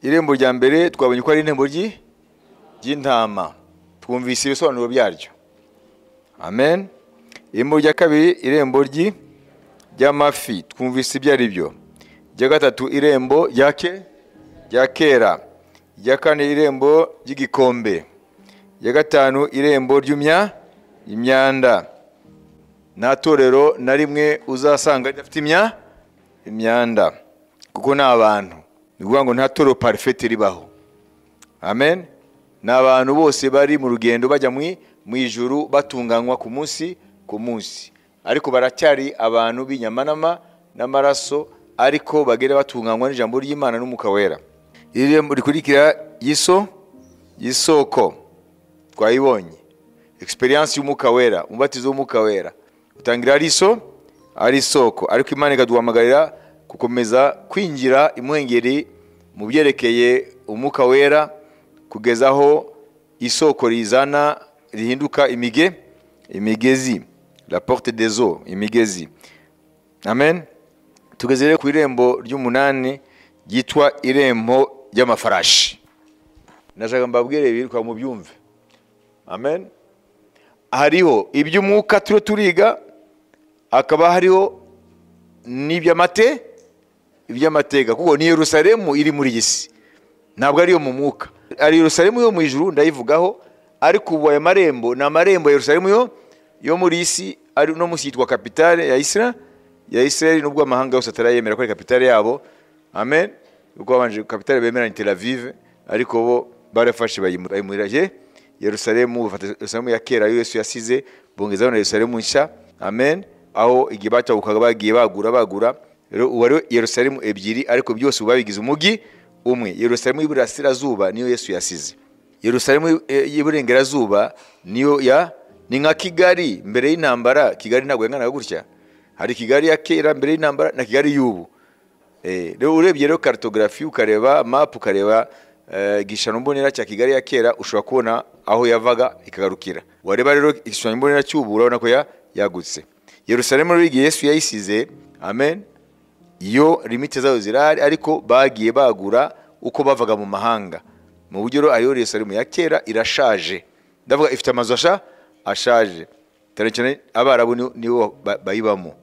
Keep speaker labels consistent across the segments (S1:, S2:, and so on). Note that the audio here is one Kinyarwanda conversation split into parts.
S1: Irembo rya mbere twabonye ko ari irembo ry'intama, twumvise ibisobanuro byaryo. Amen. Irembo rya kabiri, irembo ry'amafi, twumvise ibyo ari byo. Irya gatatu, irembo rya kera. Irya kane, irembo ry'igikombe. Irya gatanu, irembo ry'imyanda. Nta torero na rimwe uzasanga ridafite imyanda, kuko ni abantu. Ni ukuvuga ngo nta torero parfait ribaho. Amen. Ni abantu bose bari mu rugendo bajya mu ijuru, batunganywa ku munsi ku munsi, ariko baracyari abantu b'inyama n'amaraso, ariko bagera batunganywa n'ijambo ry'Imana n'Umwuka Wera. Irembo rikurikira y'isoko twayibonye, experience y'Umwuka Wera, umubatizo w'Umwuka Wera utangira ari isoko, ariko Imana ikaduhamagarira gukomeza kwinjira imuhengeri mu byerekeye Umwuka Wera, kugeza aho isoko rizana rihinduka imigezi, la porte des eaux, imigezi. Amen. Tugeze rero ku irembo ry'umunani ryitwa irembo ry'amafarashi. Nashaka mbabwire ibi kwa mubyumve. Amen. Hariho iby'umwuka turiho turiga, akaba hariho iby'amateka, kuko ni Yerusalemu iri muri iyi si, ntabwo ariyo mu mwuka. Ari Yerusalemu yo mu ijuru ndayivugaho, ariko ubu aya marembo ni amarembo ya Yerusalemu yo muri iyi si, ari no munsi yitwa kapitale ya Israel, nubwo amahanga yose atarayemera ko ari kapitale yabo. Amen. Kuko babanje kapitale bemera ni Tel Aviv, ariko bo barafashe bayimurira Yerusalemu, bafata Yerusalemu ya kera Yesu yasize, bongezaho na Yerusalemu nshya. Amen. Aho igihe batabukaga bagiye bagura, rero ubu ari Yerusalemu ebyiri, ariko byose ubu babigize umugi umwe. Yerusalemu y'iburasirazuba niyo Yesu yasize, Yerusalemu y'iburengerazuba niyo ni nka Kigali mbere y'intambara. Kigali ntabwo yanganaga gutya, hari Kigali ya kera mbere y'intambara na Kigali y'ubu. Rero urebye rero cartographie, ukareba map, ukareba igishushanyo mbonera cya Kigali ya kera, ushobora kubona aho yavaga ikagarukira. Wareba rero igishushanyo mbonera cy'ubu, urabona ko yagutse. Yerusalemu rero igihe Yesu yayisize, amen, iyo limite zayo zirahari, ariko bagiye bagura uko bavaga mu mahanga. Mu buryo rero ariyo Yerusalemu ya kera irashaje, ndavuga ifite amazu ashaje, cyane cyane Abarabu nibo bayibamo,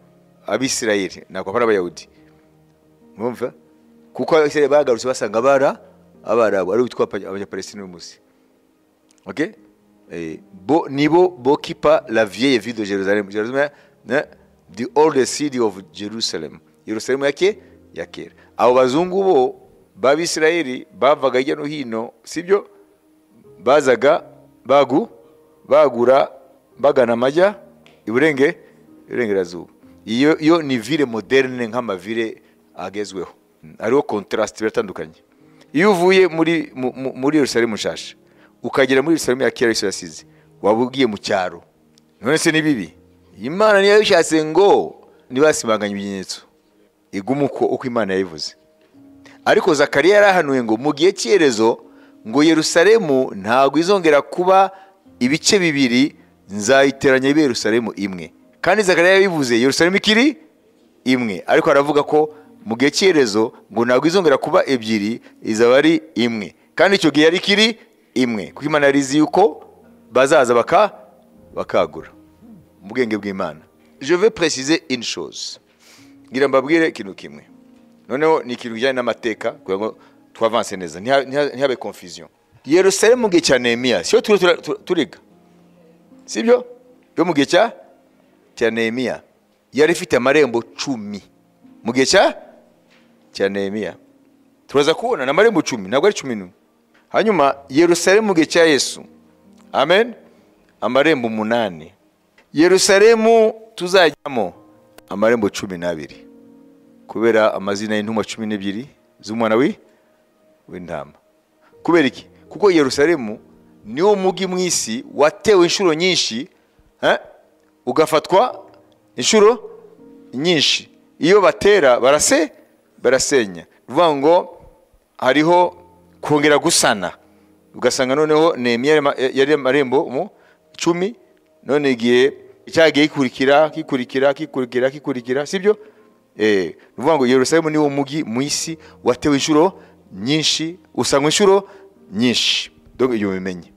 S1: Abisirayeli ntabwo ari Abayahudi. Mwumva? Kuko Abisirayeli bagarutse basanga Abarabu ari bitwa Abanyapalestine uyu munsi. Okay? Bo nibo bokipa la vieille ville de Jérusalem. Jérusalem, the old city of Jerusalem. Yerusalemu ya kera. Abo bazungu bo b'Abisirayeli bavaga hirya no hino, sibyo? Bazaga bagura bagana amajya iburengerazuba. Iyo ni ville moderne nk'amavile agezweho. Hariho contrast biratandukanye. Iyo uvuye muri Yerusalemu nshasha ukagera muri Yerusalemu ya kera Yesu yasize, waba ugiye mu cyaro. None se ni bibi? Imana niyo yabishatse ngo nibasibanganye ibimenyetso, igume uko Imana yabivuze. Ariko Zakariya yarahanuye ngo mu gihe cy'iherezo ngo Yerusalemu ntabwo izongera kuba ibice bibiri, nzayiteranya ibe Yerusalemu imwe. Kandi Zakariya yabivuze Yerusalemu ikiri imwe, ariko aravuga ko mu gihe cy'iherezo ngo ntabwo izongera kuba ebyiri, izaba ari imwe. Kandi icyo gihe yari ikiri imwe, kuko Imana yari izi yuko bazaza bakagura mu bwenge bw'Imana. Je veux préciser une chose. Ngira mbabwire ikintu kimwe. Noneho ni ikintu kijyanye n'amateka kugira ngo twavanse neza, ntihabe confusion. Yerusalemu mu gihe cya Nehemiya, siyo turiga, sibyo? Yo mu gihe cya Nehemiya yari ifite amarembo 10. Mu gihe cya Nehemiya turaza kubona n'amarembo 10, ntabwo ari 11. Hanyuma Yerusalemu mu gihe cya Yesu, amen, amarembo 8. Yerusalemu tuzajyamo amarembo 12, kubera amazina y'intumwa 12 z'umwana w'intama. Kubera iki? Kuko Yerusalemu niwo mugi mwisi watewe inshuro nyinshi, ugafatwa inshuro nyinshi. Iyo batera barasenya. Bivuga ngo hariho kongera gusana, ugasanga noneho Nehemiya yari amarembo mu 10, none igihe cyagiye kikurikira kikurikira kikurikira kikurikira, sibyo? Bivuga ngo Yerusalemu niwo mugi mwisi watewe inshuro nyinshi, usanga inshuro nyinshi. Donc iyo bimenye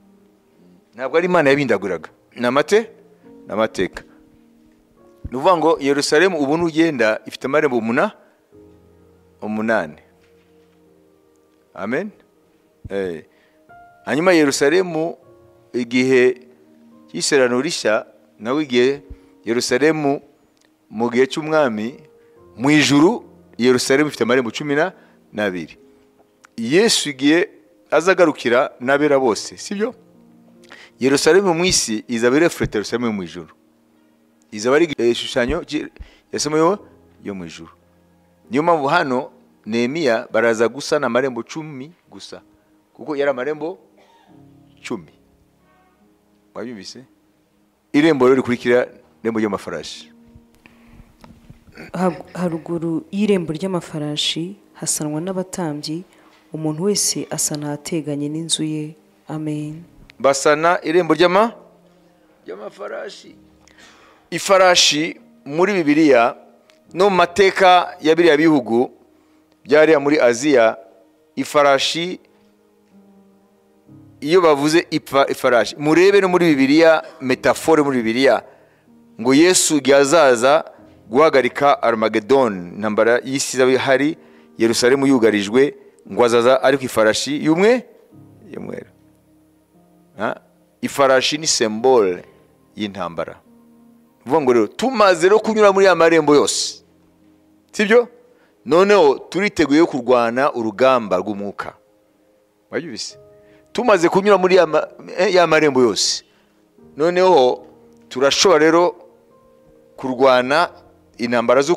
S1: ntabwo ari Imana yabindaguraga, ni amateka. Ni ukuvuga ngo Yerusalemu ubu nugenda ifite amarembo 8. Amen. Hanyuma Yerusalemu igihe cy'Isezerano rishya, nawe igihe Yerusalemu mu gihe cy'umwami mu ijuru, Yerusalemu ifite amarembo 12. Yesu igihe azagarukira n'abera bose, sibyo? Yerusalemu mu isi izaba irefleta Yerusalemu mu ijuru, izaba ari igishushanyo Yerusalemu yo mu ijuru. Niyo mpamvu hano Nehemiya baraza gusana amarembo 10 gusa, kuko yari amarembo 10. Wabyumvise? Irembo rero rikurikira irembo ry'amafarashi.
S2: Haruguru y'irembo ry'amafarashi hasanwa n'abatambyi, umuntu wese asana ahateganye n'inzu ye. Amen.
S1: Basana irembo ry'amafarashi. Ifarashi muri Bibiliya no mu mateka ya biriya bihugu byariya muri Aziya, ifarashi iyo bavuze ifarashi, murebe no muri Bibiliya metafore muri Bibiliya ngo Yesu azaza guhagarika Armageddon, intambara y'isi izaba ihari, Yerusalemu yugarijwe, ngo azaza ari ku ifarashi y'umweru. Ifarashi ni symbole y'intambara. Uvuga ngo rero tumaze rero kunyura muri ya marembo yose, sibyo? Noneho turiteguye kurwana urugamba rw'umwuka. Wabyumvise? Tumaze kunyura muri ya marembo yose, noneho turashobora rero kurwana intambara zo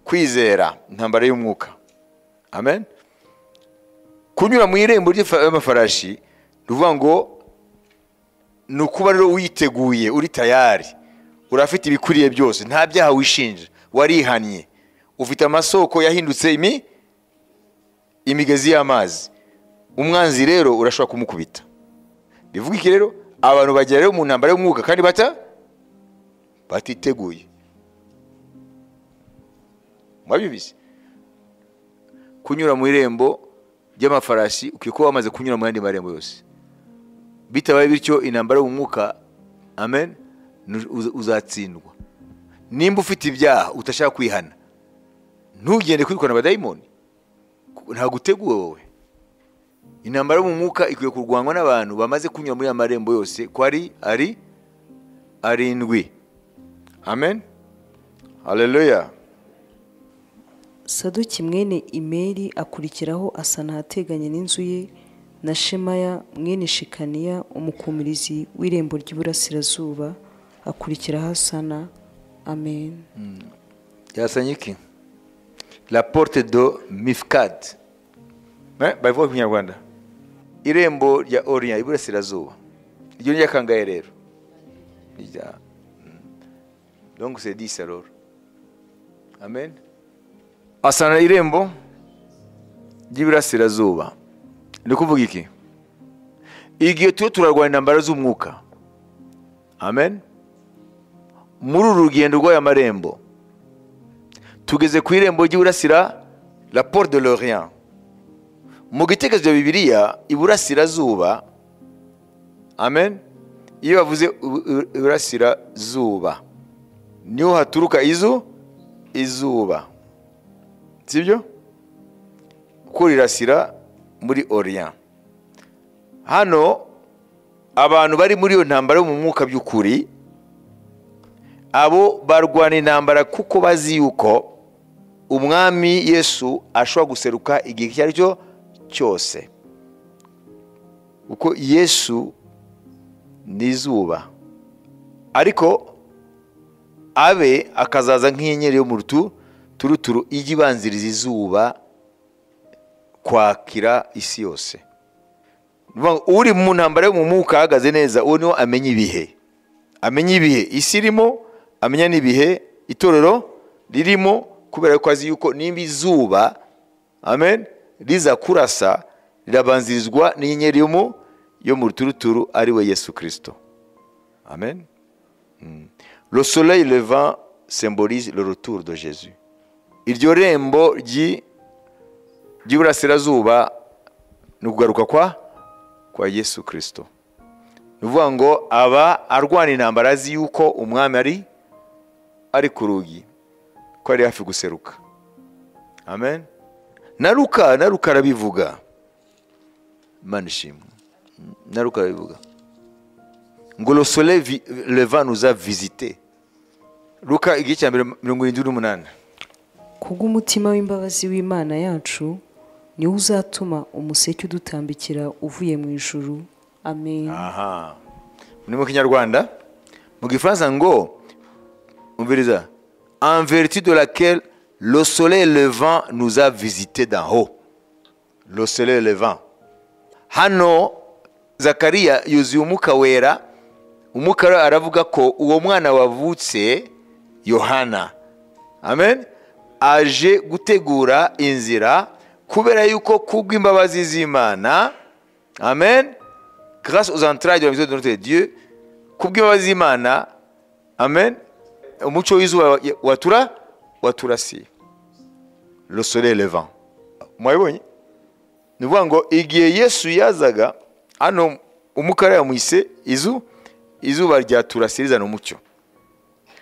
S1: kwizera, intambara y'umwuka. Amen. Kunyura mu irembo ry'amafarashi ruvuga ngo ni ukuba rero witeguye, uri tayari, urafite ibikwiriye byose, nta byaha wishinja, warihannye, ufite amasoko yahindutse imigezi y'amazi. Umwanzi rero urashobora kumukubita. Bivuga iki rero? Abantu bagera rero mu ntambara y'umwuka kandi batiteguye. Mwabyumvise? Kunyura mu irembo ry'amafarashi ukwiye kuba wamaze kunyura mu yandi marembo yose. Bitabaye bityo intambara y'umwuka, amen, uzatsindwa. Nimba ufite ibyaha utashaka kwihana, ntugende kwirukana abadayimoni, ntabwo uteguwe wowe. Intambara y'umwuka ikwiye kurwanwa n'abantu bamaze kunyura muri amarembo yose ko ari 7. Amen. Haleluya.
S2: Sadoki mwene Imeri akurikiraho asana ahateganye n'inzu ye, na Shemaya mwene Shekaniya umukumirizi w'irembo ry'iburasirazuba akurikiraho asana. Amen.
S1: Yasanye iki? La porte de Mifkad. Bavuga mu Kinyarwanda. Irembo rya Orient iburasirazuba. Iryo ni ryakangaye rero. Donc c'est 10 alors. Amen. Asana irembo ry'iburasirazuba. Ni kuvuga iki? Igihe tuyo turarwana intambara z'umwuka. Amen. Muri uru rugendo rw'aya marembo tugeze ku irembo ry'iburasira, la porte de l'Orient. Mu gitekerezo cya Bibiliya iburasirazuba, amen, iyo bavuze iburasirazuba niho haturuka izuba, sibyo? Kuko rirasira muri Orient. Hano abantu bari muri iyo ntambara yo mu mwuka by'ukuri, abo barwana intambara kuko bazi yuko umwami Yesu ashobora guseruka igihe icyo ari cyo cyose. Uko Yesu ni izuba, ariko abe akazaza nk'inyenyeri yo mu turuturu ijya ibanziriza izuba kwakira isi yose. Uri mu ntambara yo mu mwuka ahagaze neza, uwo niwo amenya ibihe, amenya ibihe isi irimo, amenya n'ibihe itorero ririmo, kubera ko azi yuko nimba izuba, amen, riza kurasa rirabanzirizwa n'inyenyeri yo mu ruturuturu ari we Yesu Kristo. Amen. Le soleil levant symbolise le retour de Jésus. Iryo rembo ry'iburasirazuba ni ukugaruka kwa Yesu Kristo. Ni ukuvuga ngo aba arwana intambara azi yuko umwami ari ku rugi, ko ari hafi guseruka. Amen. Na Luka arabivuga. Imana ishimwe. Na Luka arabivuga ngo le soleil levant nous a visité. Luka igice cya 78.
S2: Kubw'umutima w'imbabazi w'Imana yacu niwo uzatuma umuseke udutambikira uvuye mu ijuru. Amen.
S1: Aha. Ni mu Kinyarwanda, mu Gifaransa ngo umviriza, en vertu de laquelle le soleil levant nous a visité d'en haut. Le soleil levant. Hano Zakariya yuzuye umwuka wera, umwuka aravuga ko uwo mwana wavutse Yohana, amen, aje gutegura inzira kubera yuko kubw'imbabazi z'Imana, amen, grâce aux entrailles de la miséricorde de notre Dieu, kubw'imbabazi z'Imana, amen, umucyo w'izuba waturasiye, le soleil levant. Mwabibonye? Ni ukuvuga ngo igihe Yesu yazaga hano, umukara yamwise izuba ryaturasiye rizana umucyo.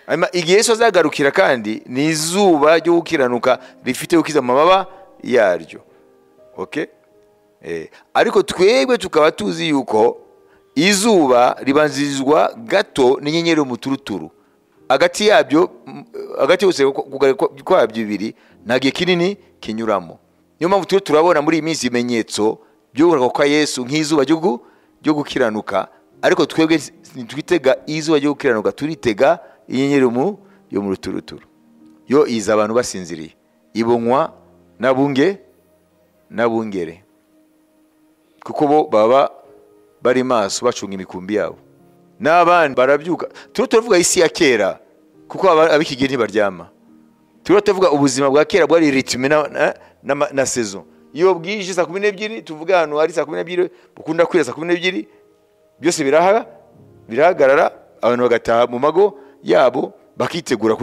S1: Hanyuma igihe Yesu azagarukira kandi ni izuba ryo gukiranuka rifite gukiza amababa yaryo. Okay? Ariko twebwe tukaba tuzi yuko izuba ribanzirizwa gato n'inyenyeri umuturuturu. Hagati yabyo, hagati yose kwabyo bibiri nta gihe kinini kinyuramo. Niyo mpamvu turi turabona muri iyi minsi ibimenyetso byo kugaruka kwa Yesu nk'izuba ryo gukiranuka, ariko twebwe ntitwitega izuba ryo gukiranuka, turitega inyenyeri yo mu ruturuturu. Yo iza abantu basinziriye, ibonywa n'abungere, kuko bo baba bari maso bacunga imikumbi yabo. N'abandi barabyuka. Turi turavuga isi ya kera kuko ab'iki gihe ntibaryama. Turi tuvuga ubuzima bwa kera bwari rythme na saison. Iyo bwije saa 12, tuvuga ahantu hari saa 12, bukunda kwira saa 12, byose birahagarara, abantu bagataha mu mago yabo bakitegura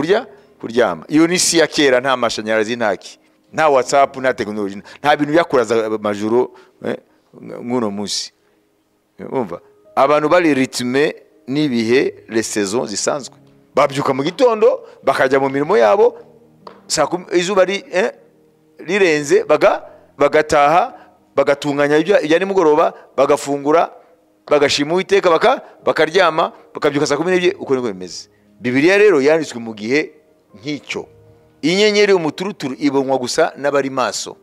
S1: kuryama. Iyo ni isi ya kera, nta mashanyarazi, ntaki, nta WhatsApp, nta technology, nta bintu byakuraza amajoro nk'uno munsi. Umva, abantu bari rythme n'ibihe, les saisons zisanzwe. Babyuka mu gitondo bakajya mu mirimo yabo, izuba rirenze bagataha, bagatunganya ibya nimugoroba, bagafungura, bagashima Uwiteka, bakaryama, bakabyuka saa 12. Uko niko bimeze. Bibiliya rero yanditswe mu gihe nk'icyo. Inyenyeri umuturuturu ibonwa gusa n'abari maso.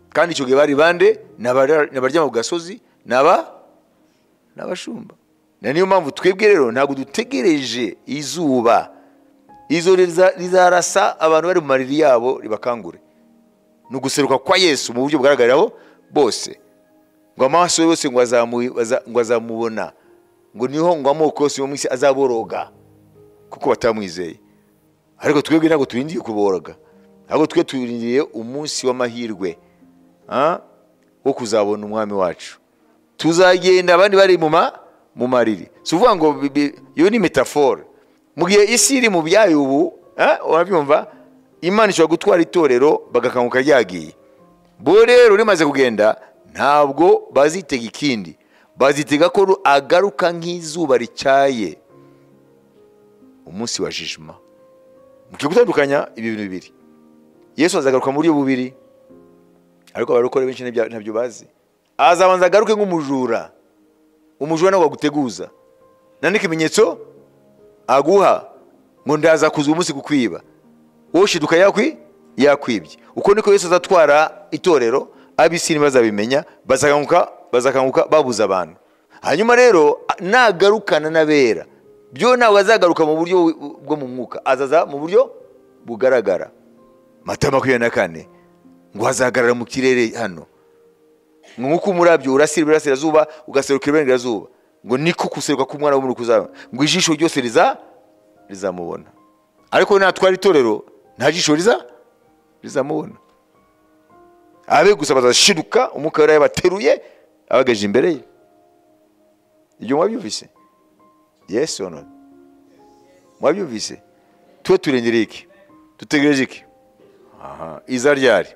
S1: Kandi icyo gihe bari bande? N'abaryama ku gasozi, n'abashumba. Na niyo mpamvu twebwe rero ntabwo dutegereje izuba. Izo rizarasa abantu bari mu mariri yabo ribakangure. Ni uguseruka kwa Yesu mu buryo bugaragariraho bose. Ngo amaso yose ngo azamubona, ngo niho ngo amoko yose yo mu isi azaboroga kuko batamwizeye. Ariko twebwe ntabwo turindiye kuboroga, ahubwo twe turindiriye umunsi w'amahirwe wo kuzabona umwami wacu. Tuzagenda abandi bari mu mariri. Si uvuga ngo iyo ni metaphore. Mu gihe isi iri mu byayo ubu, urabyumva, Imana ishobora gutwara itorero bagakanguka ryagiye. Bo rero rimaze kugenda ntabwo bazitega ikindi, bazitega ko agaruka nk'izuba ricyaye umunsi wa jijima. Mukwiye gutandukanya ibi bintu bibiri. Yesu azagaruka mu buryo bubiri, ariko abarokore benshi ntabyo bazi. Azabanza agaruke nk'umujura. Umujura ntabwo aguteguza, nta n'ikimenyetso aguha ngo ndaza kuza umunsi kukwiba, wowe ushiduka yakwibye. Uko niko Yesu azatwara itorero, ab'isi ntibazabimenya, bazakanguka babuza abantu. Hanyuma rero nagarukana n'abera, byo ntabwo azagaruka mu buryo bwo mu mwuka, azaza mu buryo bugaragara. Matayo 24 ngo azahagarara mu kirere hano, nk'uko umurabyo urasira iburasirazuba ugaseruka iburengerazuba, ngo niko kuseruka k'umwana w'umuntu kuzaba, ngo ijisho ryose rizamubona. Ariko natwara itorero nta jisho rizamubona. Abe gusa bazashiruka, umwuka wera yabateruye abagaje imbere ye. Ibyo mwabyumvise? Yes or no? Mwabyumvise? Twe turengereye iki? Dutegereje iki? Aha, iza ryari?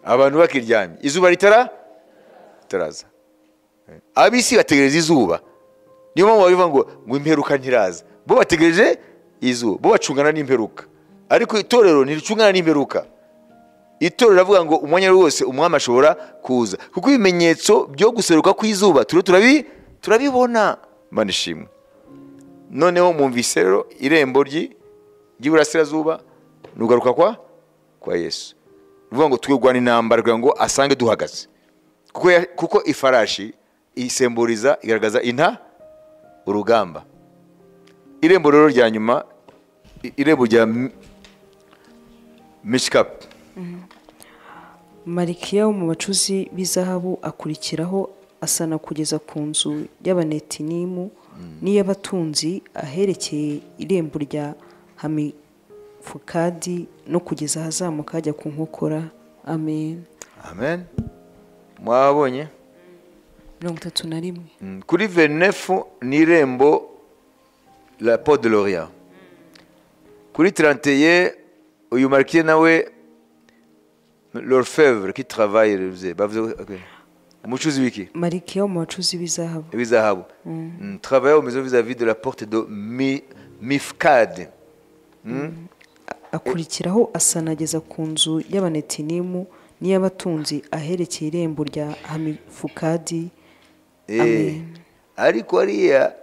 S1: Abantu bakiryamye, izuba ritaraza. Ab'isi bategereza izuba, niyo mpamvu babivuga ngo imperuka ntiraza. Bo bategereje izuba, bo bacungana n'imperuka. Ariko itorero ntiricungana n'imperuka. Itorero riravuga ngo umwanya wose umwami ashobora kuza, kuko ibimenyetso byo guseruka kw'izuba turabibona. Imana ishimwe. Noneho mwumvise rero irembo ry'iburasirazuba nugaruka kwa Yesu. Bivuga ngo twirwana intambara kugira ngo asange duhagaze, kuko ifarashi isemburiza igaragaza urugamba. Irembo rero rya nyuma, irembo rya Mishkap.
S2: Malikiya wo mu bacuzi b'izahabu akurikiraho asana kugeza ku nzu y'Abanetinimu n'iy'abatunzi aherekeye irembo rya Hamifukadi no kugeza ahazamuka hajya ku nkokora. Amen.
S1: Amen. Mwabonye
S2: 31.
S1: Kuri 29 ni irembo la Porte de l'Orient. Kuri 31 uyu Malikiya nawe l'orfèvre qui travaille, umucuzi wiki
S2: Malikiya mu bacuzi b'izahabu.
S1: Ibizahabu. Travaille aux maisons vis-à-vis de la porte de Mifkad.
S2: Akurikiraho asanageza ku nzu y'Abanetinimu n'iy'abatunzi aherekeye irembo rya Hamifukadi. Amen.
S1: Ariko ariya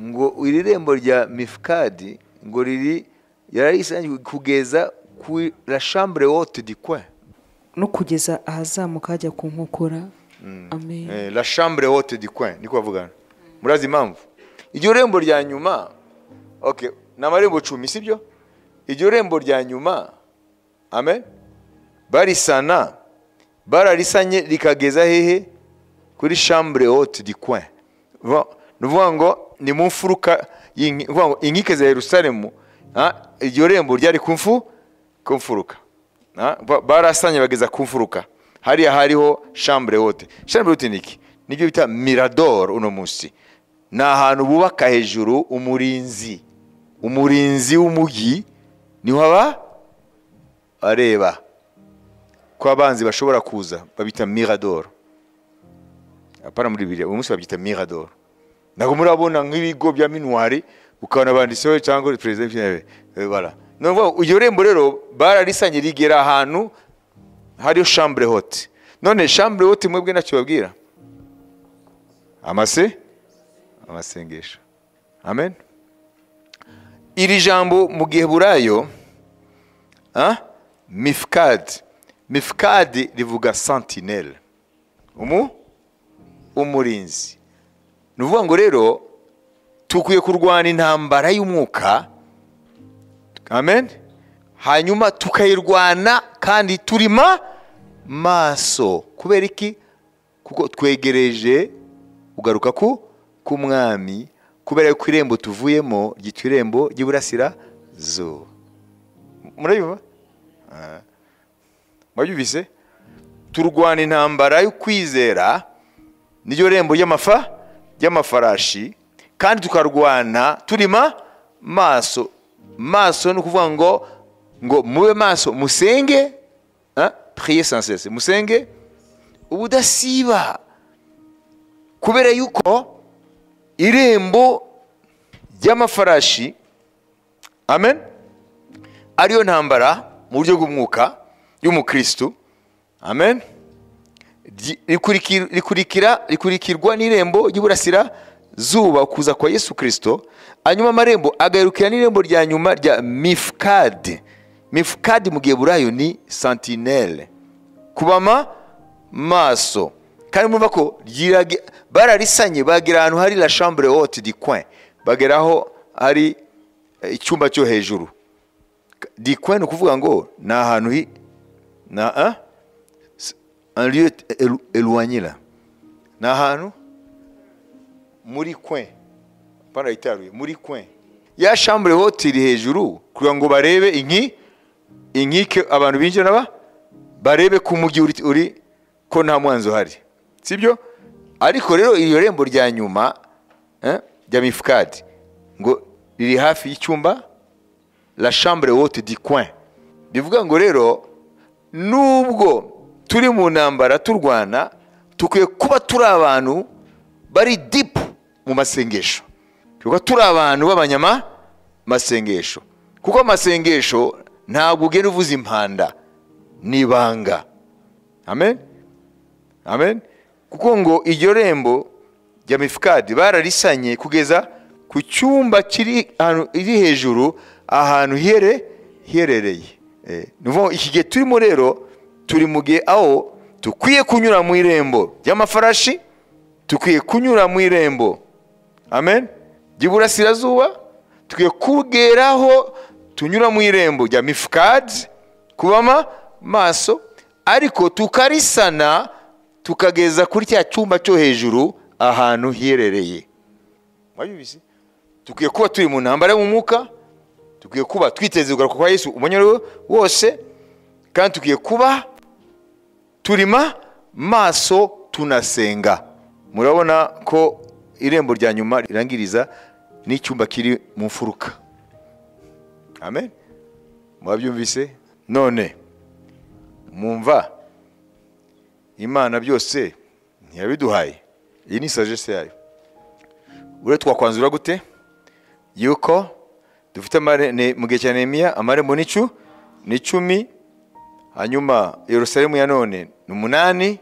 S1: ngo iri rembo rya Mifkadi ngo riri yararisangiye kugeza ku la chambre haute du coin,
S2: no kugeza ahazamuka hajya ku nkokora. Amen.
S1: La chambre haute du coin niko bavugana. Murazi impamvu iryo rembo rya nyuma? Okay, ni amarembo 10 sibyo? Iryo rembo rya nyuma, amen, barisana bararisanye rikageza hehe? Kuri chambre haute du coin. Nuvuga ngo ni mu mfuruka, nuvuga ngo inkike za Yerusalemu, iryo rembo ryari ku mfuruka. Barasanye bageza ku mfuruka. Hariya hariho chambre haute. Chambre haute niki? Nibyo bita mirador uno munsi. Ni ahantu bubaka hejuru umurinzi. Umurinzi w'umugi niho aba areba ko abanzi bashobora kuza, babita mirador. Apana muri Bibiliya, uyu munsi babyita mirador. Ntabwo murabona nk'ibigo bya minuari ukabona banditseho cyangwa president voilà. Nubwo iryo rembo rero bararisanye rigera ahantu hariyo chambre haute. None chambre haute mwebwe nacyo babwira amasengesho. Amen. Iri jambo mu Giheburayo Mifkad. Mifkad rivuga sentinelle, umurinzi. Nuvuga ngo rero tukwiye kurwana intambara y'umwuka. Amen. Hanyuma tukayirwana kandi turima maso. Kubera iki? Kuko twegereje ugaruka ku mwami, kubera ko irembo tuvuyemo ryitwa irembo ry'iburasirazuba. Murabyumva? Mwabyumvise? Turwana intambara yo kwizera, niryo rembo ry'amafarashi, kandi tukarwana turima maso. Maso ni ukuvuga ngo mube maso, musenge, priez sans cesse, musenge ubudasiba, kubera yuko irembo ry'amafarashi, amen, ariyo ntambara mu buryo bw'umwuka y'umukristo, amen, rikurikirwa n'irembo ry'iburasirazuba, kuza kwa Yesu Kristo. Hanyuma amarembo agarukira n'irembo rya nyuma rya Mifkad. Mifkad mu Giheburayo ni sentinelle, kubama maso. Kandi murumva ko bararisanye bagera ahantu hari la chambre haute du coin, bageraho hari icyumba cyo hejuru. Du coin ni ukuvuga ngo ni ahantu na un lieu éloigné là, ni ahantu muri coin, pana itaruye muri coin. Ya chambre haute iri hejuru kugira ngo barebe inkike abantu binjira naba barebe ku mugi uri ko nta mwanzo uhari, sibyo? Ariko rero iryo rembo rya nyuma rya Mifkad ngo riri hafi y'icyumba la chambre haute du coin. Bivuga ngo rero Nubwo turi mu ntambara turwana, tukwiye kuba turi abantu bari deep mu masengesho, kuko turi abantu b'abanyama masengesho. Kuko amasengesho ntabwo ugenda uvuza impanda, ni ibanga. Amen, amen. Kuko ngo iryo rembo rya Mifikadi bararisanye kugeza ku cyumba kiri ahantu iri hejuru, ahantu hiherereye. Ni iki gihe turimo rero, turi mu gihe aho dukwiye kunyura mu irembo ry'amafarashi, dukwiye kunyura mu irembo, amen, ry'iburasirazuba, dukwiye kugeraho tunyura mu irembo rya Mifikadi, kubama maso, ariko tukarisana tukageza kuri cya cyumba cyo hejuru ahantu hiherereye. Mwabyumvise? Dukwiye kuba turi mu ntambara y'umwuka, dukwiye kuba twiteze kugaruka kwa Yesu umwanya wose, kandi dukwiye kuba turima maso tunasenga. Murabona ko irembo rya nyuma rirangiriza n'icyumba kiri mu mfuruka. Amen. Mwabyumvise? None mumva Imana byose ntiyabiduhaye. Iyi ni sagesse yayo. Ure twakwanzura gute yuko dufite mu gihe cya Nehemiya amarembo ni 10, hanyuma Yerusalemu ya none ni 8,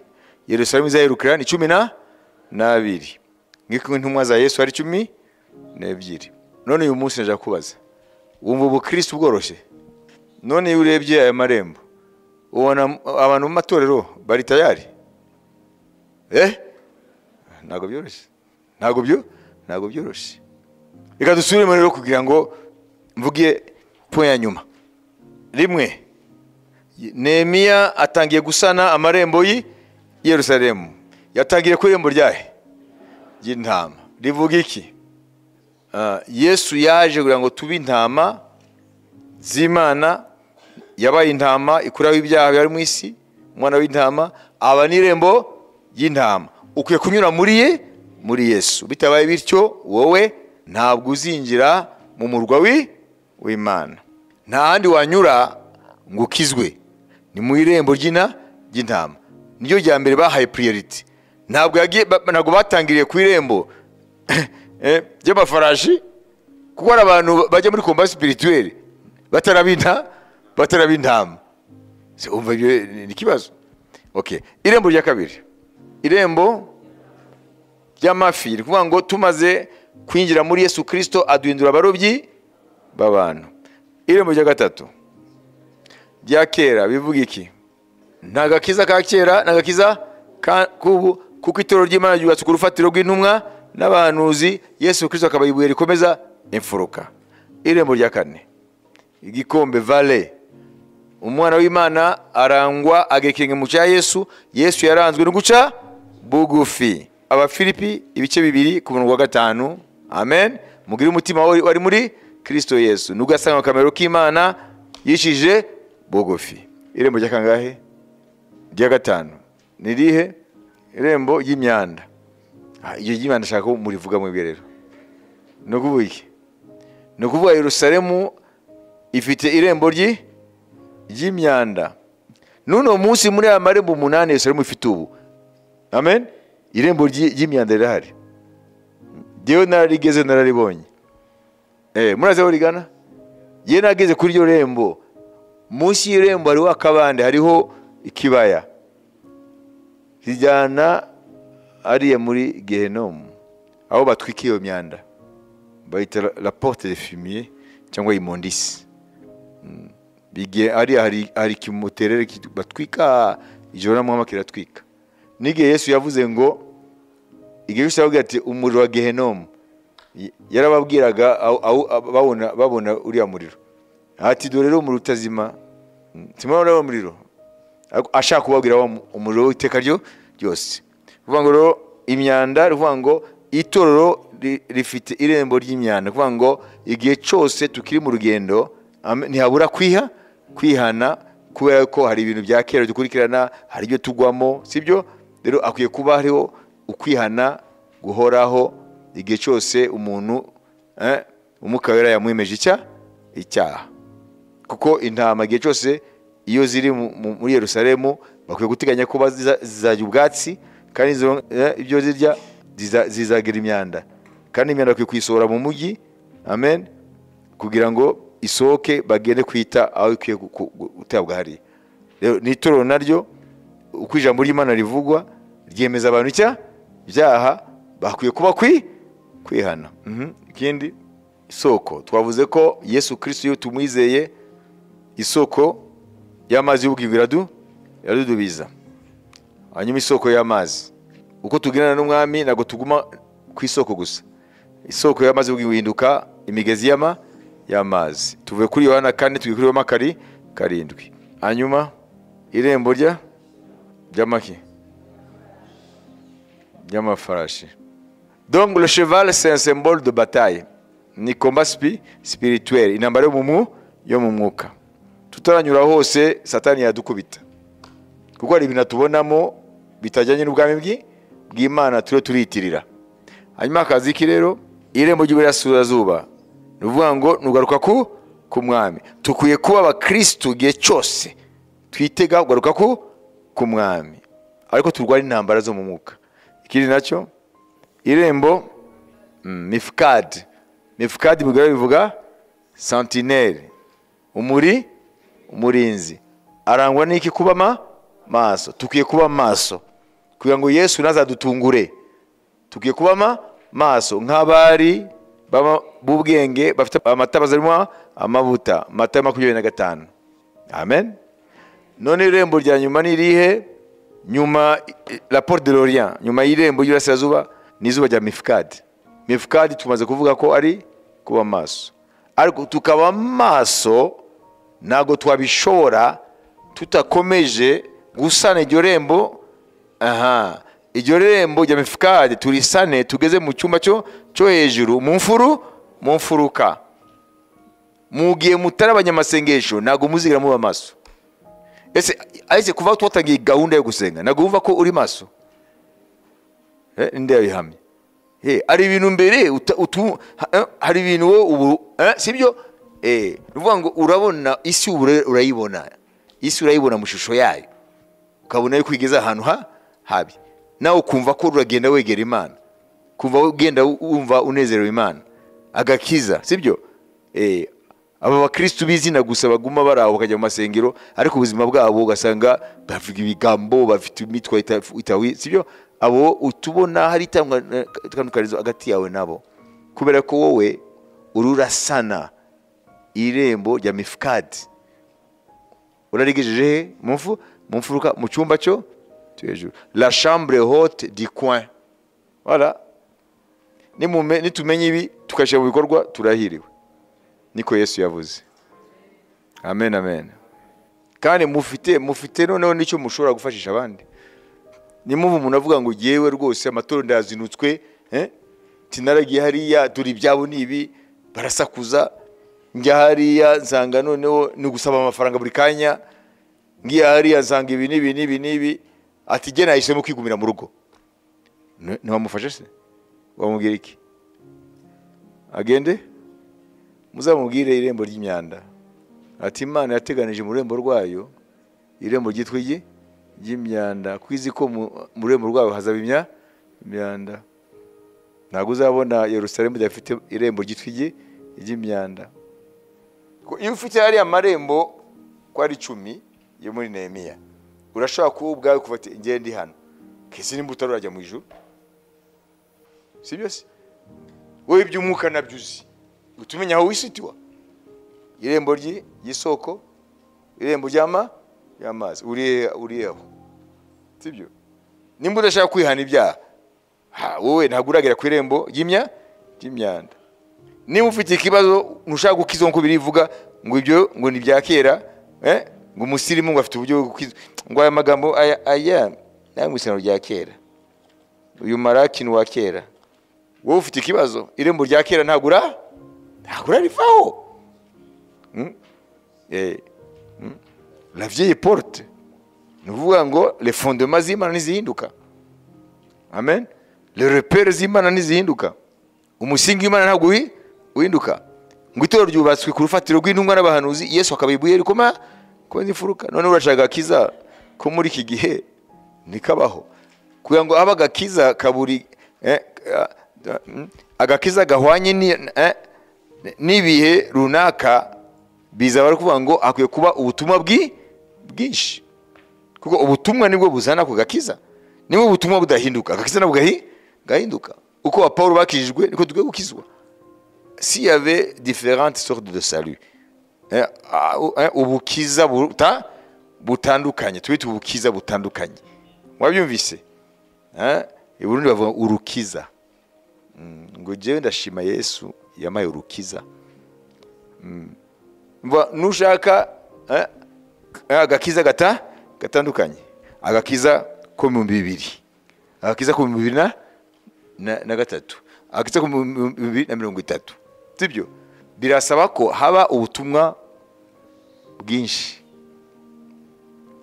S1: Yerusalemu izahirukira ni 12. Ngiko intumwa za Yesu ari 12. None uyu munsi nje kubaza, wumva ubukristo bworoshye? None iyo urebye aya marembo ubona abantu mu matorero bari tayari? Ntabwo byoroshye, ntabwo byoroshye. Reka dusubiremo rero kugira ngo mvuge point ya nyuma. Rimwe, Nehemiya atangiye gusana amarembo y'i Yerusalemu. Yatangiye ku irembo ryahe? Ry'intama. Rivuga iki? Yesu yaje kugira ngo tube intama z'Imana, yabaye intama ikuraho ibyaha byari mu isi, umwana w'intama aba n'irembo ry'intama. Ukwiye kunyura muri Yesu. Bitabaye bityo wowe ntabwo uzinjira mu murwa w'Imana. Nta handi wanyura ngo ukizwe, ni mu irembo ry'intama. Niyo rya mbere bahaye priority. Ntabwo batangiriye ku irembo ry'amafarashi, kuko hari abantu bajya muri combat spirituel bataraba intama. Umva ibyo ni ikibazo. Okay, irembo rya kabiri, irembo ry'amafi, ni kuvuga ngo tumaze kwinjira muri Yesu Kristo aduhindura abarobyi b'abantu. Irembo rya gatatu rya kera bivuga iki? Nta gakiza ka kera, nta gakiza kubu, kuko itorero ry'Imana ryubatse ku rufatiro rw'intumwa n'abahanuzi, Yesu Kristo akaba ibuye rikomeza imfuruka. Irembo rya kane, igikombe vale, umwana w'Imana arangwa agekenge mu cya Yesu. Yesu yaranzwe no guca bugufi. Abafilipi ibice 2 ku murongo wa 5. Amen. Mugire umutima wari muri Kristo Yesu, nugasanga akamero k'Imana yishije bugufi. Irembo rya kangahe? Rya gatanu. Ni rihe? Irembo ry'imyanda. Iyo ry'imyanda shaka ko murivuga mu rero. No kuvuga iki? No kuvuga Yerusalemu ifite irembo ry'imyanda. Nuno munsi muri aya marembo 8 Yerusalemu ifite ubu. Amen. Irembo ry'imyanda rirahari. Jewe nararigeze, nararibonye. Muraze aho rigana? Ye nageze kuri iryo rembo. Munsi y'irembo hariho akabande, hariho ikibaya kijyana ariye muri Gehenomu, aho batwika iyo myanda, bayita la porte de fumier cyangwa immondice. Bige ari hari kimuterere batwika ijoro namwe kiratwika. Nige Yesu yavuze ngo, igihe Yesu yavuga ati umuriro wa Gehenomu, yarababwiraga babona uriya muriro, ati dore rero umuriro utazima, timurabona wa muriro, ashaka kubabwira wa umuriro w'iteka ryose. Kuvuga ngo rero imyanda, kuvuga ngo itorero rifite irembo ry'imyanda, kuvuga ngo igihe cyose tukiri mu rugendo ntihabura kwihana, kubera ko hari ibintu bya kera dukurikirana, hari ibyo tugwamo, sibyo? Rero akwiye kuba hariho ukwihana guhoraho igihe cyose umuntu Umwuka Wera yamwemeje icyaha. Kuko intama igihe cyose Iyo ziri muri Yerusalemu bakwiye guteganya ko zizajya ubwatsi, kandi ibyo zirya zizagira imyanda, kandi imyanda bakwiye kuyisohora mu mujyi. Amen. Kugira ngo isohoke bagende kwita aho ikwiye gutabwa hariya. Rero n'itorero naryo uko ijambo ry'Imana rivugwa ryemeza abantu icya byaha bakwiye kuba kwihana. Ikindi isoko twavuze ko Yesu Kristo iyo tumwizeye isoko y'amazi y'ubugingo iradudubiza. Hanyuma isoko y'amazi uko tugendana n'umwami ntabwo tuguma ku isoko gusa. Isoko y'amazi y'ubugingo ihinduka imigezi y'amazi. Tuvuye kuri Yohana 4 tugiye kuri Roma 7. Hanyuma irembo ry'amaki ry'amafarashi. Donc le cheval, c'est un symbole de bataille. Ni combat spirituel. Intambara yo mu mwuka. Tutaranyura hose Satani yadukubita. Kuko hari ibintu tubonamo bitajyanye n'ubwami bw'Imana turiyo turiyitirira. Hanyuma akazi ki rero irembo ry'uburasirazuba. Ni ukuvuga ngo nugaruka ku mwami. Tukwiye kuba abakristo igihe cyose twitega kugaruka ku mwami. Ariko turwana intambara zo mu mwuka. Ikindi nacyo irembo mifkad. Mifkad mugara bivuga sentinelle, umurinzi. Arangwa n'iki? Kuba maso. Tukwiye kuba maso kugira ngo Yesu nazadutungure. Tukwiye kuba maso nk'abari b'ubwenge bafite amatabaza arimo amavuta. Matayo 25. Amen. None irembo rya nyuma ni irihe? Nyuma la porte de l'Orient, nyuma y'irembo ry'Iburasirazuba ni izuba rya Mifkad. Mifkad tumaze kuvuga ko ari kuba maso. Ariko tukaba maso ntago twabishobora tutakomeje gusana iryo rembo. Aha, iryo rembo rya Mifkad turisane tugeze mu cyumba cyo hejuru mu mfuruka. Mugiye mutari abanyamasengesho ntago muzigira muba maso. Ese kuva twatangiye gahunda yo gusenga ntago wumva ko uri maso? Ninde yabihamye? Ari ibintu mbere hari ibintu wowe ubu sibyo? Nuvuga ngo urabona isi urayibona. Isi urayibona mu shusho yayo. Ukabona yuko igeze ahantu habi. Nawe ukumva ko uragenda wegera Imana. Kumva ugenda wumva unezerewe Imana. Agakiza, sibyo? Aba bakristo bizina gusa baguma baraho bakajya mu masengero, ariko ubuzima bwabo ugasanga bavuga ibigambo bafite imitwe itawi, sibyo? Abo utubona hari itandukanizo hagati yawe nabo. Kubera ko wowe ururasana irembo rya Mifkad. Urarigejeje he? Mu mfuruka, mu cyumba cyo hejuru. La chambre haute du coin. Voilà. Nitumenye ibi tukashyira mu bikorwa turahiriwe. Niko Yesu yavuze. Amen, amen. Kandi mufite noneho nicyo mushobora gufashisha abandi. Nimuva umuntu avuga ngo yewe rwose amatoro ndayazinutswe, tinaragiye hariya dore ibyabo nibi barasakuza, njya hariya nsanga noneho ni gusaba amafaranga buri kanya, ngiye hariya nsanga ibi n'ibi n'ibi n'ibi, ati jye nahisemo kwigumira mu rugo. Ntiwamufashe se? Wamubwira iki? Agende? Muzamubwire irembo ry'imyanda. Ati Imana yateganije mu rurembo rwayo irembo ryitwa iki? Ry'imyanda. Kwizi ko mu rurembo rwayo hazaba imyanda. Ntabwo uzabona Yerusalemu idafite irembo ryitwa iki? Ry'imyanda. Iyo ufite hariya amarembo ko ari 10 yo muri Nehemiya, urashobora kuba ubwawe kuva ngende hano. Kese nimba utarajya mu ijuru. Sibyo se? Wowe iby'umwuka nabyo uzi. Utumenya aho wisitiwa. Irembo ry'isoko, irembo ry'amazi, uri aho. Sibyo? Nimba udashaka kwihana ibyaha, wowe ntabwo uragera ku irembo ry'imyanda. Niba ufite ikibazo ntushaka gukizwa nkuko birivuga ngo ibyo ngo ni bya kera, ngo umusirimu ngo afite uburyo bwo gukizwa, ngo aya magambo aya nayo mu isezerano rya kera. Uyu Maraki ni wa kera. Wowe ufite ikibazo, irembo rya kera ntabwo urarivaho. La vieille porte. Ni ukuvuga ngo les fondements z'Imana ntizihinduka. Amen. Les repères z'Imana ntizihinduka. Umusingi w'Imana ntabwo uhinduka. Ngo itorero ryubatswe ku rufatiro rw'intumwa n'abahanuzi, Yesu akaba ibuye Kuboneza imfuruka. None urashaka agakiza ko muri iki gihe ntikabaho, kugira ngo abe agakiza kaburi, agakiza gahwanye n'ibihe runaka, bizaba ari kuvuga ngo hakwiye kuba ubutumwa bwinshi, kuko ubutumwa nibwo buzana ku gakiza. Niba ubutumwa budahinduka, agakiza nabwo gahinduka. Uko ba Paulo bakijijwe niko dukwiye gukizwa. S'il y avait différentes sortes de salut, ubukiza butandukanye, tubite ubukiza butandukanye. Wabyumvise? I Burundi bavuga urukiza. Ngo jewe ndashima Yesu yamaye urukiza. Nushaka agakiza gatandukanye, agakiza ko mu 2000, agakiza ko mu 2003, agakiza ko mu 2030, sibyo? Birasaba ko haba ubutumwa bwinshi.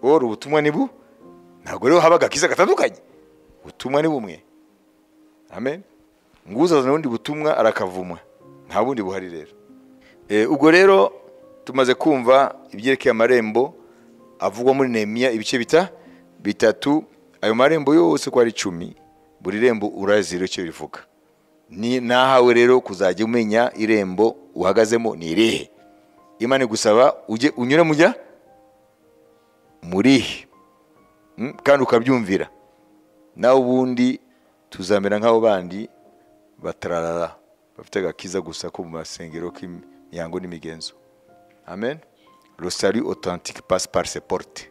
S1: Oro ubutumwa nibu ntabwo rero haba agakiza gatandukanye, ubutumwa ni bumwe. Amen. Nguzaza n'ubundi butumwa arakavumwa, nta bundi buhari rero. Ubwo rero tumaze kumva ibyerekeye amarembo avugwa muri Nehemiya ibice bitatu. Ayo marembo yose ko ari 10, buri rembo urazira icyo rivuga. Ni nahawe rero kuzajya umenya irembo uhagazemo ni irihe. Imana igusaba ujye unyure mujya murihe, kandi ukabyumvira. Nawe ubundi tuzamera nk'abo bandi batararara bafite agakiza gusa ko mu masengero k'imihango n'imigenzo. Amen. Le salut authentique passe par ses portes.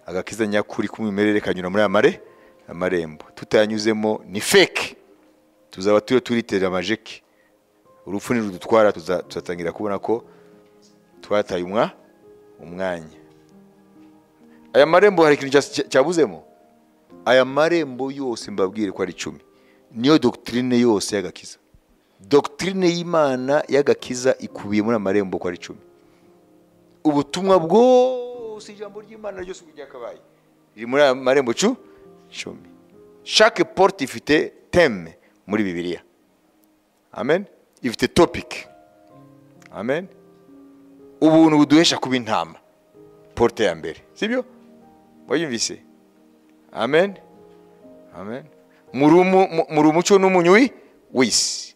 S1: Agakiza nyakuri k'umwimerere kanyura muri amarembo. Tutayanyuzemo ni fake. Tuzaba turiyo turitera amajeki. Urupfu nirudutwara tuzatangira kubona ko twataye umwanya. Aya marembo hari ikintu cyabuzemo. Aya marembo yose mbabwire ko ari 10. Niyo doctrine yose y'agakiza. Doctrine y'Imana y'agakiza ikubiye muri amarembo ko ari 10. Ubutumwa bwose, ijambo ry'Imana ryose ryakabaye riri muri amarembo 10. Chaque porte ifite thème muri Bibiliya. Amen. Ifite topic. Amen. Ubuntu buduhesha kuba intama, porte ya mbere, sibyo? Wayumvise? Amen. Amen. Muri umuco n'umunywi w'isi,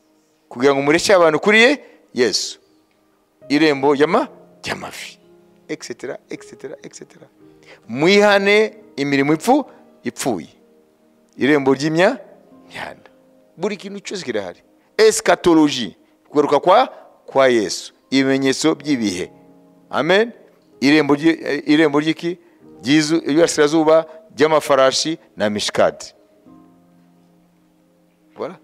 S1: kugira ngo mureshe abantu kuri Yesu. Irembo ry'amafi, etc etc etc. Mwihane imirimo ipfuye. Irembo ry'imyanda. Buri kintu cyose kirahari. Eschatologie, kugaruka kwa Yesu, ibimenyetso by'ibihe. Amen. Irembo ry'iki ry'iburasirazuba ry'amafarashi na mishkadi. Voilà.